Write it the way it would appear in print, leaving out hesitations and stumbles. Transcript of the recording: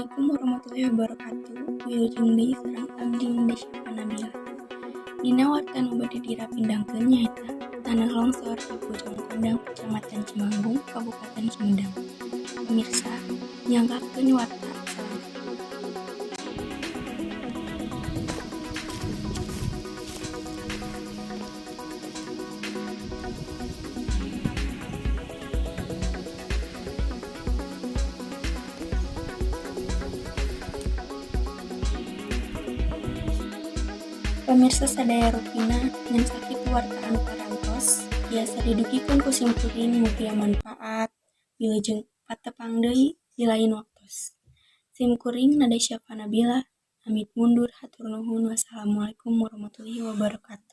Assalamualaikum warahmatullahi wabarakatuh. Wilujeng deui sareng abdi Desya Nabila. Dina warta nu bade dirapindangkeun nyaeta tanah longsor di Bojong Kondang, Kecamatan Cimanggung, Kabupaten Sumedang. Pemirsa, nyanggakeun warta salengkapna. Pamirsa sadaya rupina ngan sakitu warta anu parantos tiasa didugikeun ku simkuring, mugia manfaat. Wilujeng patepang deui di lain waktos. Simkuring Nada Syafa Nabila pamit mundur, hatur nuhun, wassalamualaikum warahmatullahi wabarakatuh.